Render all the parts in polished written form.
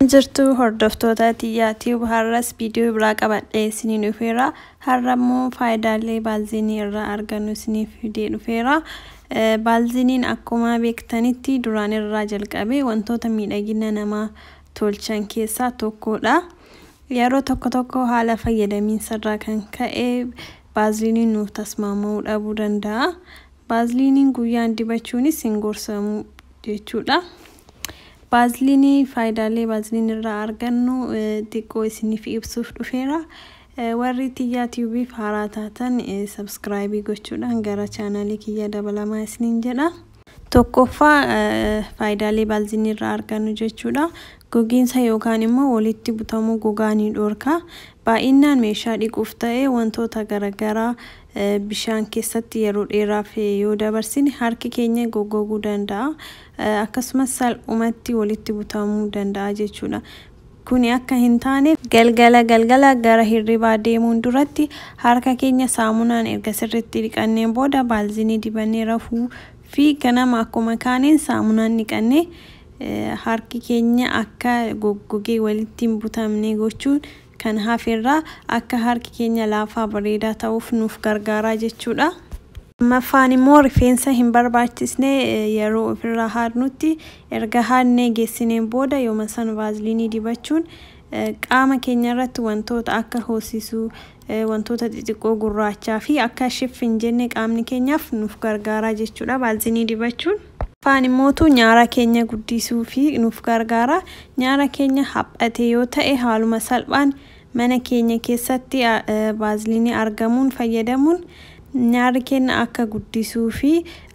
Jirtu hordoftoota xiyyaatiif har'as viidiyoo biraa qabadhee isinii dhufeera. Har'a immoo faayidaalee baalzinii irraa argannu isiniif fidee dhufeera. Baalziniin akkuma beektanitti duraan irraa jalqabee wantoota miidhagina namaa tolchan keessaa tokkodha. Yeroo tokko tokko haala fayyadamiinsa irraa kan ka'e baaziliiniin nuuf tasmaama'uu dhabuu danda'a. Baaziliiniin guyyaan dibachuunis hin gorsamu jechuudha. Baaziliinii faayidaalee baaziliinii irraa argannu xiqqoo isiniif ibsuuf dhufeera. Warri Tiyyaa Tiyuubiif haaraa taatan subscribe gochuudhaan gara chaanalii kiyya dabalamaa isiniin jedha. Tokkoffaa, faayidaalee baaziliinii irraa argannu jechuudha. Gogiinsa yookaan immoo walitti butamuu gogaa ni dhorka. Baay'inaan meeshaa dhiquuf ta'ee wantoota garaagaraa bishaan keessatti yeroo dheeraaf yoo dabarsine harki keenya goggoguu danda'a. Akkasumas salphumatti walitti butamuu danda'a jechuudha. Kuni akka hin taane galgala galgala gara hirribaa deemuun duratti harka keenya saamunaan erga sirriitti dhiqanneen booda baalzinii dibannee rafuu fi ganama akkuma kaaneen saamunaan dhiqannee harki keenya akka goggogee walitti hin butamne gochuun kan haferraa akka harki keenya laafaa bareedaa ta'uuf nuuf gargaaraa jechuudha. Lammaffaan immoo rifeensa hin barbaachisne yeroo ofirraa haadnutti erga haadnee geessineen booda yooma san vaaziliinii dibachuun qaama keenya irratti wantoota akka hoosisuu, wantoota xixiqqoo gurraachaa fi akka shif hin jenne qaamni keenyaaf nuuf gargaaraa jechuudha vaaziliinii dibachuun. Afaan immootu nyaara keenya guddisuu fi nuuf gargaara. Nyaara keenya haphate yoo ta'e haaluma salphaan mana keenya keessatti vaaziliinii argamuun fayyadamuun nyaarri keenya akka guddisuu fi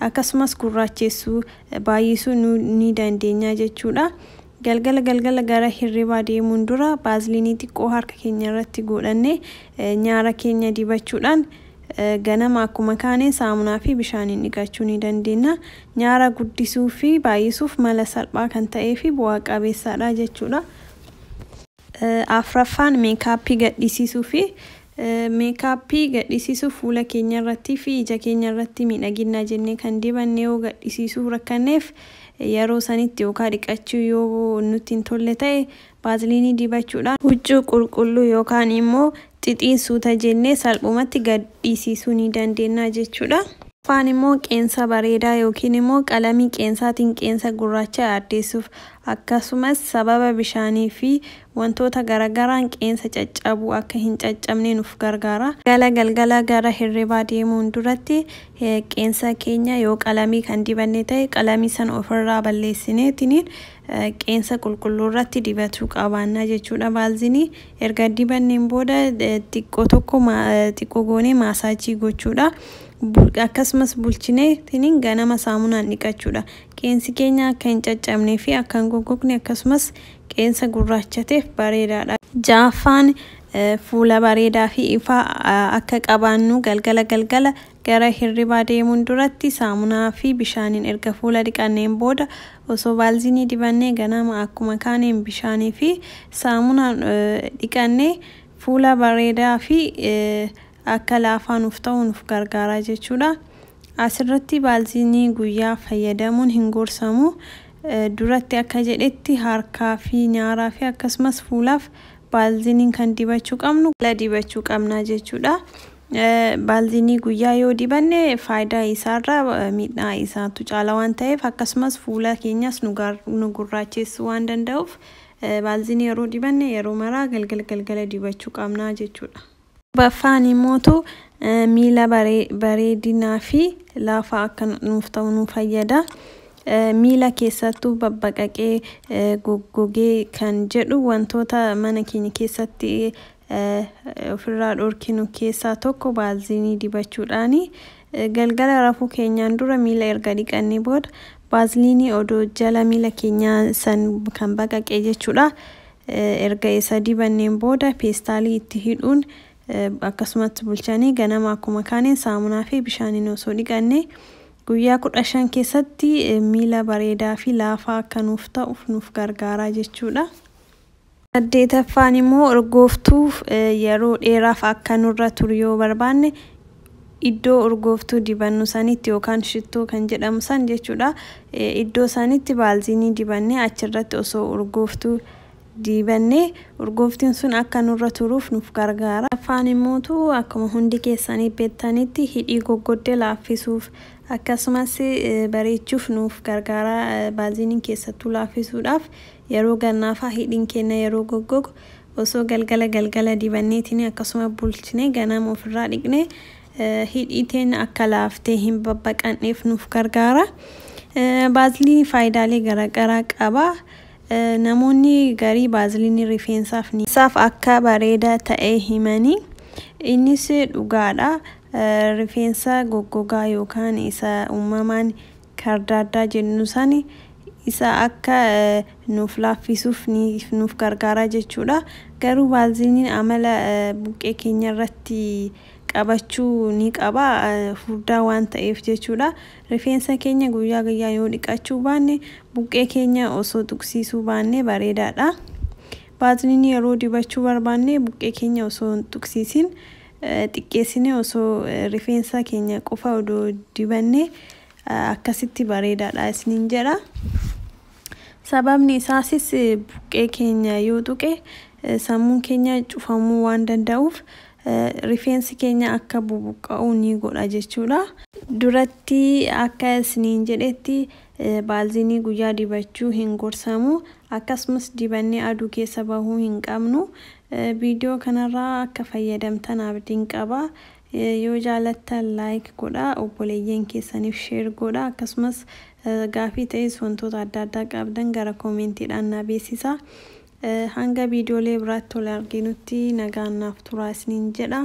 akkasumas gurraachessuu baay'isuu ni dandeenya jechuudha. Galgala galgala gara hirribaa deemuun dura vaaziliinii xiqqoo harka keenya irratti godhannee nyaara keenya dibachuudhaan ganama akkuma kaaneen saamunaa fi bishaaniin dhiqachuu ni dandeenya. Nyaara guddisuu fi baay'isuuf mala salphaa kan ta'ee fi bu'aa qabeessadha jechuudha. Afraffaan, meekaappii gadhiisisuu fi meekaappii gadhiisisuuf fuula keenya irratti fi ija keenya irratti miidhagina jennee kan dibanne yoo gadhiisisuuf rakkanneef, yeroo sanitti yookaan dhiqachuu yoo nutti hin tolle ta'e, baaziliinii dibachuudhaan huccuu qulqulluu yookaan immoo xixiin suuta jennee salphumatti gadhiisisuu ni dandeenya jechuudha. Afaan immoo qeensa bareedaa yookiin immoo qalamii qeensaatiin qeensa gurraacha addeessuuf, akkasumas sababa bishaanii fi wantoota garagaraan qeensa caccabuu akka hin caccabne nuuf gargaara. Galgala galgala gara hirribaa deemuun duratti qeensa keenya yoo qalamii kan dibanne ta'e qalamii sana ofirraa balleessineetiniin qeensa qulqulluu irratti dibachuu qabaanna jechuudha. Baalzinii erga dibanneen booda xiqqoo tokko xiqqoo goonee maasaajii gochuudha. Akkasumas bulchinee ganama saamunaan dhiqachuudha. Qeensi keenya akka hin caccabnee fi akka hin goggogne, akkasumas qeensa gurraachateef bareedaadha. Ja'affaan, fuula bareedaa fi ifaa akka qabaannu galgala galgala gara hirribaa deemuun duratti saamunaa fi bishaaniin erga fuula dhiqanneen booda osoo baalzinii dibannee ganama akkuma kaaneen bishaanii fi saamunaan dhiqannee fuula bareedaa fi akka laafaa nuuf ta'u nuuf gargaara jechuudha. Asirratti baalzinii guyyaa fayyadamuun hin gorsamu. Duratti akka jedhetti harkaa fi nyaaraa fi akkasumas fuulaaf baalziniin kan dibachuu qabnu dibachuu qabna jechuudha. Baalzinii guyyaa yoo dibanne faayidaa isaarra miidhaa isaatu caala waan ta'eef, akkasumas fuula keenyas nu gurraachessuu waan danda'uuf, baalzinii yeroo dibanne yeroo maraa galgala galgala dibachuu qabna jechuudha. Baffaan immootu miila bareedinaa fi laafaa akka nuuf ta'u nu fayyada. Miila keessattuu babbaqaqee goggogee kan jedhu wantoota mana keenya keessatti ofirraa dhorkinu keessaa tokko baalzinii dibachuudhaani. Galgala rafuu keenyaan dura miila erga dhiqannee booda baaziliinii odoo jala miila keenyaa san kan baqaqee jechuudha. Erga isa dibanneen booda peestaalii itti hidhuun akkasumatti bulchanii ganama akkuma kaaneen saamunaa fi bishaaniin osoo dhiqannee guyyaa 15 keessatti miila bareedaa fi laafaa akka nuuf ta'uuf nuuf gargaara jechuudha. Saddeetaffaan immoo urgooftuu yeroo dheeraaf akka nurra turu yoo barbaanne, iddoo urgooftuu dibannu sanitti yookaan shittoo kan jedhamu san jechuudha. Iddoo sanitti baalzinii dibannee achirratti osoo urgooftuu Dibannee urgooftiin sun akka nurra turuuf nuuf gargaara. Afaan immootu akkuma hundi keessanii beektanitti hidhii goggoddee laaffisuuf, akkasumas bareechuuf nuuf gargaara. Baaziliiniin keessattuu laaffisuudhaaf, yeroo gannaafaa hidhiin keenya yeroo goggogu osoo galgala galgala dibanneetiin akkasuma bulchinee ganama ofirraa dhiqnee, hidhii teenya akka laaftee hin babbaqanneef nuuf gargaara. Baaziliinii faayidaalee garaagaraa qaba. Namoonni garii baaziliinii rifeensaaf isaaf akka bareedaa ta'e himanii, innis dhugaadha. Rifeensa goggogaa yookaan isa uumamaan kardaaddaa jennu sani isa akka nuuf laaffisuuf nuuf gargaara jechuudha. Garuu baaziliiniin amala buqqee keenya irratti qabachuu ni qaba, furdaa waan ta'eef jechuudha. Rifeensa keenya guyyaa guyyaa yoo dhiqachuu baanne, buqqee keenya osoo tuqsiisuu baanne bareedaadha. Baaziliinii yeroo dibachuu barbaanne buqqee keenya osoo hin tuqsiisin, xiqqeessine osoo rifeensa keenya qofa odoo dibanne akkasitti bareedaadha isiniin jedha. Sababni isaasis buqqee keenya yoo tuqe sammuun keenya cufamuu waan danda'uuf, rifeensi keenya akka bubuqqa'u ni godha jechuudha. Duratti akka isiniin jedhetti baaziliinii guyyaa dibachuu hin gorsamu. Akkasumas dibannee aduu keessa bahuu hin qabnu. Viidiyoo kanarraa akka fayyadamtan abdiin qaba. Yoo jaalattan like godhaa, obboleeyyan keessaniif share godhaa, akkasumas gaafii ta'es wantoota adda addaa qabdan gara koomentiidhaan na beeksisaa. Hanga viidiyoolee biraatti wal arginutti nagaan naaf turaa isiniin jedha.